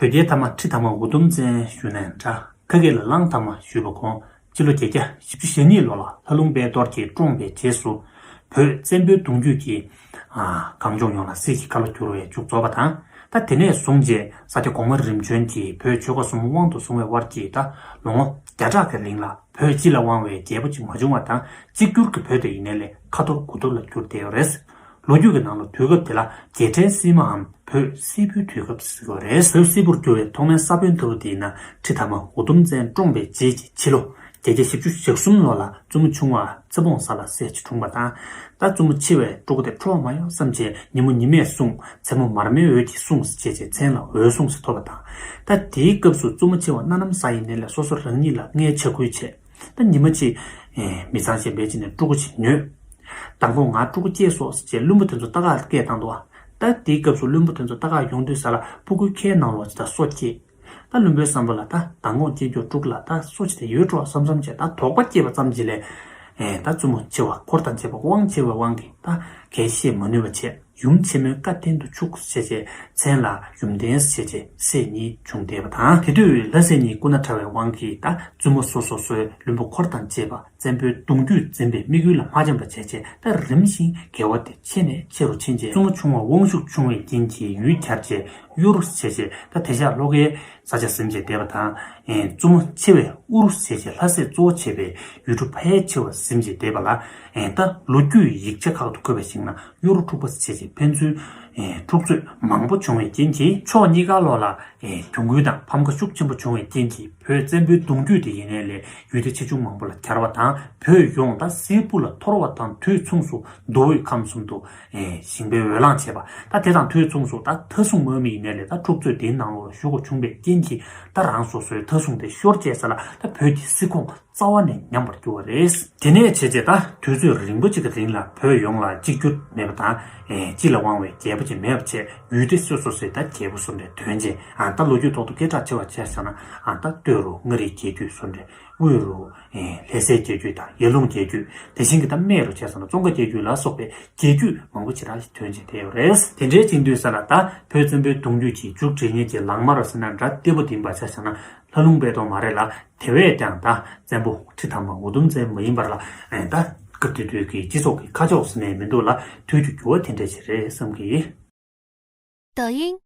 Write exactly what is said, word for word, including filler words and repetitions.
བོད་རྒྱལ་ཐ་མ་ཁྲི་ཐ་མ་འུ་དུམ་བཙན་ཞུ་ནའང་འདྲ། ཁ་སྐད་ལ་གླང་ཐ་མ་ཞུས་པ་གོང་། སྤྱི་ལོ་བརྒྱད་བརྒྱ་བཞི་བཅུ་ཞེ་གཉིས་ལོ་ལ་ལྷ་ལུང་དཔལ་རྡོར་གྱིས་བཀྲོངས་པའི་རྗེས་སུ། བོད་བཙན་པོའི་གདུང་རྒྱུད་ཀྱིས། ཨ། གངས་ལྗོངས་ཡོངས་ལ་གསེར་གྱི་ཁ་ལོ་བསྒྱུར་བའི་མཇུག་རྫོགས་པ་དང་། ད་དེ་ནས་བཟུང་རྗེས་ས་སྐྱ་གོང་མ་རིམ་བྱོན་གྱིས་བོད་ཆོལ་ཁ་གསུམ་དབང་དུ་བཟུང་བའི་དབར་གྱི་ད་ལོ་ངོ་བརྒྱ་ཕྲག་གི་རིང་ལ། བོད་སྤྱི་ལ་དབང་བའི་རྒྱལ་པོ་ཅིག་མ་བྱུང་བ་དང་། གཅིག་གྱུར་གྱི་བོད་དེ་ཡིན་ནའི་ལས་ཁ་འཐོར་དགུ་འཐོར་ལ་གྱུར་བསྡད་ཡོད་རེད། ལོ་རྒྱུས་ཀྱི་ནང་ལ་དུས་སྐབས་དེ་ལ་རྒྱལ་ཕྲན་སིལ་མའམ་བོད་སིལ་བུའི་དུས་སྐབས་ཟེར་གྱི་ཡོད་རེད། བོད་སིལ་བུར་གྱུར་བའི་ཐོག་མའི་ས་བོན་ལྟ་བུ་དེ་ཡིན་ན་ཁྲི་ཐ་མ་འུ་དུམ་བཙན་བཀྲོངས་པའི་རྗེས་ཀྱི་ཕྱི་ལོ་བརྒྱད་བརྒྱ་བཞི་བཅུ་ཞེ་གསུམ་ལོ་ལ་བཙུན་མོ་ཆུང་བ་ཚེ་སྤོང་ས་ལ་སྲས་ཅིག་འཁྲུངས་པ་དང་། ད་བཙུན་མོ་ཆེ་བའི་ཕྲུ་གུ་དེ་ཁྲོ་བ་མ་ཡོང་བསམ་བྱས་ཉིན་མོ་ཉི་མས་བསྲུངས། མཚན་མོ་མར་མེའི་འོད་ཀྱིས་བསྲུངས་ཞེས་བྱས་མཚན་ལ་འོད་སྲུང་ཞེས་ཐོབ་པ་དང་། ད་དེའི་སྐབས་སུ་བཙུན་མོ་ཆེ་བ་སྣ་ནམ་ས་ཡིན་ནའི་ལས་སོ་སོ་རང་ཉིད་ལ་མངལ་ཆགས་ཁུལ་བྱས། ད་ཉི་མ་གཅིག་ཨེ། མི་ཚང་ཞིག་འབད་བྱས་ནས་ཕྲུ་གུ་ཞིག་ཉོས། མདང་དགོང་ང་ཕྲུ་གུ་སྐྱེས་སོང་ཟེར་བྱས་བློན་པོ་དེ་ཚོ་ལྟ་ག་སྐད་བཏང་འདུག་བ། ད་དེའི་སྐབས་སུ་བློན་པོ་དེ་ཚོ་ལྟ་ག་ཡོང་དུས་ས་ལ་སྤུ་གུའི་ཁའི་ནང་ལོགས་ཅིག་ད་སོ་སྐྱེས། ད་བློན་པོའི་བསམ་པ་ལ་ད་མདང་དགོང་སྐྱེ་རྒྱུ་ཕྲུ་གུ་ལ་ད་སོ་ཅིག་དེ་ཡོད་འགྲོ་བསམ་བསམ་བྱས། ད་དོགས་པ་སྐྱེས་པ་ཙམ་གྱིས་ལས། ཨེ། ད་བཙུན་མོ་ཆེ་བ་འཁོར་དང་བཅས་པ་དབང་ཆེ་བའི་དབང་གིས་ད་གས་བཤད་མ་ནུས་པ་བྱས། ཡུམ་ཆེན་མོའི་བཀའ་བསྟན་དུ་ཆུག་ཞེས་བྱས་མཚན་ལ་ཡུམ་བརྟན་ཞེས་བྱས་སྲས་གཉིས་བྱུང་བསྡད་པ་དང་། དེ་དུས་ལྷ་སྲས་གཉིས་སྐུ་ན་ཕྲ་བའི་དབང་གིས་ད་བཙུན་མོ་སོ་སོ་སོའི་བློན་པོ་འཁོར་དང་བཅས་པ་བཙན་པོའི་གདུང་རྒྱུད་འཛིན་པའི་དམིགས་ཡུལ་ལ་མ་འབྱོན་པ་བྱས་བྱས། ད་རིམ་བཞིན་འགལ་བ་དེ་ཆེ་ནས་ཆེ་རུ་ཕྱིན་རྗེས་བཙུན་མོ་ཆུང་བ་དབང་ཤུགས་ཆུང་བའི་རྐྱེན་གྱིས་ཡུལ་གྱར་བྱས་གཡུ་རུ་ཞེས་བྱས། ད་དེ་ཞག་ལྷོ་ཁའི་ས་ཆ་ཟིན་བྱས་བསྡད་པ་དང་། ཨེ། བཙུན་མོ་ཆེ་བས་ཨུ་རུ་ཞེས་བྱས་ལྷ་སྲས་གཙོ་བོ་བྱས་པའི་ཡུལ་གྲུ་ཕལ་ཆེ་བ་ཟིན་བྱས་བསྡད་པ་ལ། ཨེ། ད་ལོ་རྒྱུས་ཡིག་ཆ་ཁག་ཏུ་འཁོད་པར་གཞིགས་ན་གཡུ་རུ་འཁྲུག་པ་ཞེས་བྱས་ཕན་ཚུན། ཨེ། འཁྲུག་རྩོད་མང་པོ་བྱུང་བའི་རྐྱེན་གྱིས་ཕྱོགས་གཉིས་ཀ་ལོགས་ལ། ཨེ། གྱོང་གུན་དང་ཕམ་ཁ་ཤུགས་ཆེན་པོ་བྱུང་བའི་རྐྱེན་གྱིས་བོད་བཙན་པོའི་གདུང་རྒྱུད་དེ་ཡིན་ནའི་ལས་ཡུལ་སྡེ་ཆེ་ཆུང་མང་པོ་ལ་གྱར་བ་དང་། བོད་ཡོངས་ད་སིལ་བུ་ལ་འཐོར་བ་དང་། དུས་མཚུངས་སུ་མདོ་དབུས་ཁམས་གསུམ་དུ། ཨེ། ཞིང་པའི་འོས་ལངས་བྱས་པ། ད་དེ་དང་དུས་མཚུངས་སུ་ད་མཐའ་སྲུང་དམག་མི་ཡིན་ནའི་ལས་ད་འཁྲུག་རྩོད་དེའི་ནང་ལོགས་ལ་ཞུགས་དགོས་བྱུང་བའི་རྐྱེན་གྱིས། ད་རང་སོ་སོའི་མཐའ་སྲུང་དེ་ཤོར་བྱས་ས་ལ་ད་བོད་ཀྱི་སྲིད་ཁོངས་རྩ་བ་ནས་ཉམས་པར་གྱུར་བ་རེད། དེ་ནས་བྱས་རྗེས་ད་དུས་ཚོད་རིང་པོ་ཅིག་གི་རིང་ལ་བོད་ཡོངས་ལ་གཅིག་གྱུར་མེད་པ་དང་། ཨེ། སྤྱི་ལ་དབང་བའི་རྒྱལ་པོ་ཅིག་མེད་པ་བྱས། ཡུལ་སྡེ་སོ་སོ་སོའི་ད་རྒྱལ་པོ་སུ་འདྲ་ཐོན་རྗེས། ཨ། ད་ལོ་རྒྱུས་ཐོག་ཏུ་སྐད་གྲགས་ཆེ་བ་བྱས་ཟེར་ན། ཨ། ད་སྟོད་རུ་མངའ་རིས་རྒྱལ་རྒྱུད་སུ་འདྲ། དབུས་རུ། ཨེ། ལྷ་སའི་རྒྱལ་རྒྱུད་དང་ཡར་ཀླུང་རྒྱལ་རྒྱུད། དེ་བཞིན་གྱི་ད་སྨད་རུ་བྱས་ཟེར་ན་ཙོང་ཁ་རྒྱལ་རྒྱུད་ལ་སོགས་པའི་རྒྱལ་རྒྱུད་མང་པོ་ཞེ་དྲག་ཞིག་ཐོན་བྱས་བསྡད་ཡོད་རེད། དེ་འདྲའི་བྱེད་དུས་ས་ལ་ད་བོད་བཙན་པོའི་གདུང་རྒྱུད་ཀྱི་མཇུག་སྒྲིལ་མཁན་གྱི་ལག་དམར་ཟེར་ན་འདྲ་སྟེ་པོ་དེ་ཡིན་པ་ཆ་བཞག་ན། ལྷ་ལུང་དཔལ་རྡོར་མ་རེད་ལ། དེ་བས་ཀྱང་ད་བཙན་པོ་ཁྲི་ཐ་མ་འུ་དུམ་བཙན་མ་ཡིན་པར་ལ། ཨེ། ད་སྐབས་དེ་དུས་ཀྱི་སྤྱི་ཚོགས་ཀྱི་ཁ་ཕྱོགས་ཟེར་ནས་མི་འདུག་ལ། དུས་ཀྱི་འགྱུར་བ་དེ་འདྲ་ཞིག་རེད་བསམ་གི། 抖音